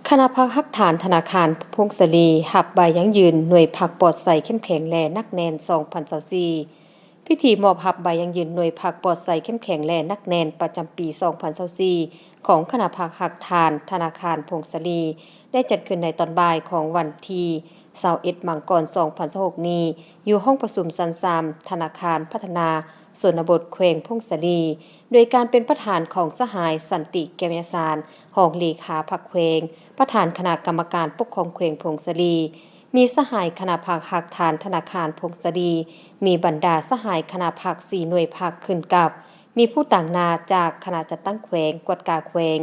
ຄະນະພັກຮາກຖານທະນາຄານຜົ້ງສາລີ ຮັບໃບຢັ້ງຢືນໜ່ວຍພັກປອດໃສ ເຂັ້ມແຂງ ແລະ ໜັກແໜ້ນ ສອງພັນຊາວສີ່. ພິທີມອບຮັບໃບຢັ້ງຢືນໜ່ວຍພັກປອດໃສ ເຂັ້ມແຂງ ແລະ ໜັກແໜ້ນ ປະຈຳປີ ສອງພັນຊາວສີ່ ຂອງຄະນະພັກຮາກຖານທະນາຄານຜົ້ງສາລີ ໄດ້ຈັດຂຶ້ນໃນຕອນບ່າຍຂອງວັນທີ ຊາວເອັດ ມັງກອນ ສອງພັນຊາວຫົກນີ້ ຢູ່ຫ້ອງປະຊຸມຊັ້ນສາມ ທະນາຄານພັດທະນາຊົນນະບົດແຂວງຜົ້ງສາລີ ໂດຍການເປັນປະທານຂອງສະຫາຍ ສັນຕິ ແກ້ວຍາສານ ຮອງເລຂາພັກແຂວງ, ປະທານຄະນະກຳມະການປົກຄອງແຂວງຜົ້ງສາລີ, ມີສະຫາຍຄະນະພັກຮາກຖານທະນາຄານຜົ້ງສາລີ, ມີບັນດາສະຫາຍຄະນະພັກສີ່ໜ່ວຍພັກຂຶ້ນກັບ, ມີຜູ້ຕາງໜ້າຈາກຄະນະຈັດຕັ້ງແຂວງ, ກວດກາແຂວງ,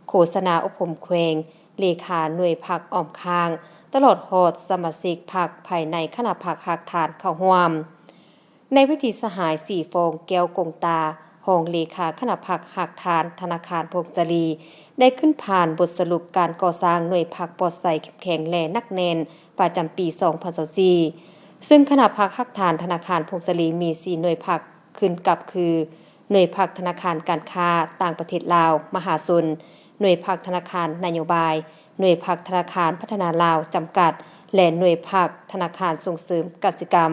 ໂຄສະນາອົບຮົມແຂວງ, ເລຂາໜ່ວຍພັກອ້ອມຂ້າງ, ຕະຫຼອດຮອດສະມາຊິກພັກພາຍໃນຄະນະພັກຮາກຖານເຂົ້າຮ່ວມ. ໃນພິທີ ສະຫາຍ ສີຟອງ ແກ້ວກົງຕາ ຮອງເລຂາຄະນະພັກຮາກຖານທະນາຄານຜົ້ງສາລີ ໄດ້ຂຶ້ນຜ່ານບົດສະຫຼຸບການກໍ່ສ້າງໜ່ວຍພັກປອດໃສ ເຂັ້ມແຂງ ແລະ ໜັກແໜ້ນ ປະຈຳປີ ສອງພັນຊາວສີ່ ເຊິ່ງຄະນະພັກຮາກຖານທະນາຄານຜົ້ງສາລີ ມີສີ່ໜ່ວຍພັກຂຶ້ນກັບຄື ໜ່ວຍພັກທະນາຄານການຄ້າຕ່າງປະເທດລາວ ມະຫາຊົນ, ໜ່ວຍພັກທະນາຄານນະໂຍບາຍ, ໜ່ວຍພັກທະນາຄານພັດທະນາລາວຈຳກັດ ແລະ ໜ່ວຍພັກທະນາຄານສົ່ງເສີມກະສິກຳ.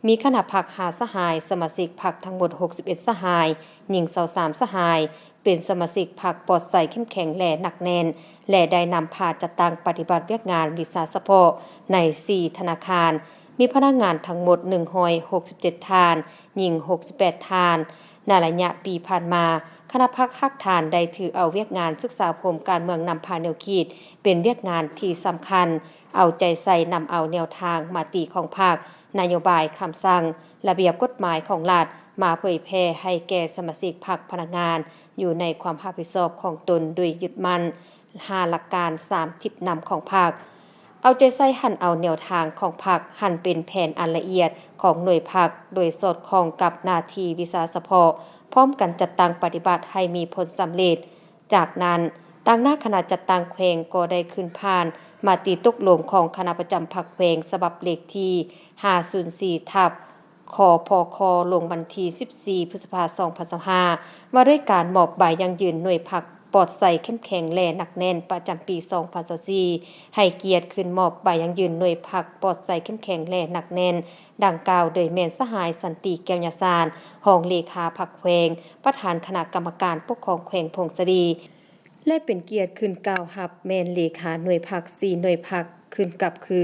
ມີຄະນະພັກຫ້າສະຫາຍ, ສະມາຊິກພັກທັງໝົດຫົກສິບເອັດສະຫາຍ, ຍິງຊາວສາມສະຫາຍ, ເປັນສະມາຊິກພັກປອດໃສ ເຂັ້ມແຂງ ແລະ ໜັກແໜ້ນ ແລະ ໄດ້ນຳພາຈັດຕັ້ງປະຕິບັດວຽກງານວິຊາສະເພາະໃນສີ່ທະນາຄານ, ມີພະນັກງານທັງໝົດໜຶ່ງຮ້ອຍຫົກສິບເຈັດທ່ານ, ຍິງຫົກສິບແປດທ່ານ. ໃນໄລຍະປີຜ່ານມາ, ຄະນະພັກຮາກຖານໄດ້ຖືເອົາວຽກງານສຶກສາອົບຮົມການເມືອງນຳພາແນວຄິດ ເປັນວຽກງານທີ່ສຳຄັນ, ເອົາໃຈໃສ່ນຳເອົາແນວທາງມະຕິຂອງພັກ, ນະໂຍບາຍ, ຄຳສັ່ງ, ລະບຽບກົດໝາຍຂອງລັດ ມາເຜີຍແຜ່ໃຫ້ແກ່ສະມາຊິກພັກ, ພະນັກງານ ຢູ່ໃນຄວາມຮັບຜິດຊອບຂອງຕົນ ໂດຍຍຶດໝັ້ນຫ້າຫຼັກການ, ສາມທິດນຳຂອງພັກ. ເອົາໃຈໃສ່ຫັນເອົາແນວທາງຂອງພັກ, ຫັນເປັນແຜນອັນລະອຽດຂອງໜ່ວຍພັກ ໂດຍສອດຄ່ອງກັບໜ້າທີ່ວິຊາສະເພາະ, ພ້ອມກັນຈັດຕັ້ງປະຕິບັດໃຫ້ມີຜົນສຳເລັດ. ຈາກນັ້ນ, ຕາງໜ້າຄະນະຈັດຕັ້ງແຂວງກໍໄດ້ຂຶ້ນຜ່ານມະຕິຕົກລົງຂອງຄະນະປະຈຳພັກແຂວງ ສະບັບເລກທີຫ້າສູນສີ່ ທັບ ຄພຄ ລົງວັນທີສິບສີ່ ພຶດສະພາ ສອງພັນຊາວຫ້າ ວ່າດ້ວຍການມອບໃບຢັ້ງຢືນໜ່ວຍພັກປອດໃສ ເຂັ້ມແຂງ ແລະ ໜັກແໜ້ນ ປະຈຳປີ ສອງພັນຊາວສີ່ ໃຫ້ກຽດຂຶ້ນມອບໃບຢັ້ງຢືນໜ່ວຍພັກປອດໃສ ເຂັ້ມແຂງ ແລະ ໜັກແໜ້ນ ດັ່ງກ່າວ ໂດຍແມ່ນສະຫາຍ ສັນຕິ ແກ້ວຍາສານ ຮອງເລຂາພັກແຂວງ, ປະທານຄະນະກຳມະການປົກຄອງແຂວງຜົ້ງສາລີ ແລະ ເປັນກຽດຂຶ້ນກ່າວຮັບແມ່ນເລຂາໜ່ວຍພັກສີ່ໜ່ວຍພັກຂຶ້ນກັບຄື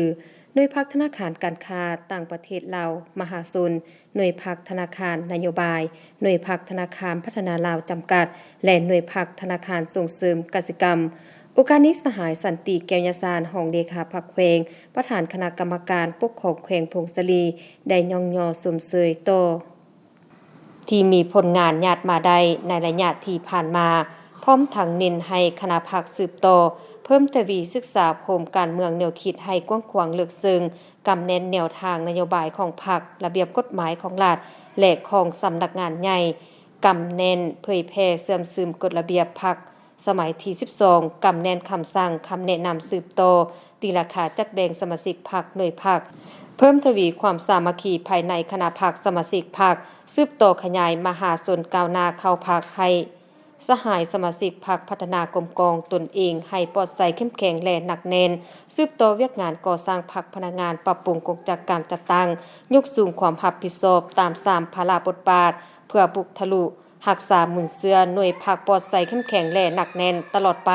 ໜ່ວຍພັກທະນາຄານການຄ້າຕ່າງປະເທດລາວ ມະຫາຊົນ, ໜ່ວຍພັກທະນາຄານນະໂຍບາຍ, ໜ່ວຍພັກທະນາຄານພັດທະນາລາວຈຳກັດ ແລະ ໜ່ວຍພັກທະນາຄານສົ່ງເສີມກະສິກຳ. ໂອກາດນີ້ ສະຫາຍ ສັນຕິ ແກ້ວຍາສານ ຮອງເລຂາພັກແຂວງ, ປະທານຄະນະກຳມະການປົກຄອງແຂວງຜົ້ງສາລີ ໄດ້ຍ້ອງຍໍຊົມເຊີຍຕໍ່ ທີ່ມີຜົນງານຍາດມາໄດ້ໃນໄລຍະທີ່ຜ່ານມາ, ພ້ອມທັງເນັ້ນໃຫ້ຄະນະພັກສືບຕໍ່ເພີ່ມທະວີສຶກສາໂຄງການເມືອງແນວຄິດໃຫ້ກວ້າງຂວາງເລິກເຊິ່ງ, ກຳແໜ້ນແນວທາງນະໂຍບາຍຂອງພັກ, ລະບຽບກົດໝາຍຂອງລັດ ແລະ ຂອງສຳນັກງານໃຫຍ່, ກຳແໜ້ນເຜີຍແຜ່ເຊື່ອມຊຶມກົດລະບຽບພັກ ສະໄໝທີສິບສອງ ກຳແໜ້ນຄຳສັ່ງ, ຄຳແນະນຳສືບຕໍ່, ຕີລາຄາຈັດແບ່ງສະມາຊິກພັກ, ໜ່ວຍພັກ, ເພີ່ມທະວີຄວາມສາມັກຄີພາຍໃນຄະນະພັກ, ສະມາຊິກພັກ, ສືບຕໍ່ຂະຫຍາຍມະຫາຊົນກ້າວໜ້າເຂົ້າພັກ, ໃຫ້ສະຫາຍສະມາຊິກພັກພັດທະນາກົມກອງຕົນເອງໃຫ້ປອດໃສ, ເຂັ້ມແຂງ ແລະ ໜັກແໜ້ນ, ສືບຕໍ່ວຽກງານກໍ່ສ້າງພັກ, ພະນັກງານ, ປັບປຸງກົງຈັກການຈັດຕັ້ງ, ຍົກສູງຄວາມຮັບຜິດຊອບຕາມສາມພາລະບົດບາດ ເພື່ອບຸກທະລຸ ຮັກສາມູນເຊື້ອໜ່ວຍພັກປອດໃສ, ເຂັ້ມແຂງ ແລະ ໜັກແໜ້ນຕະຫຼອດໄປ.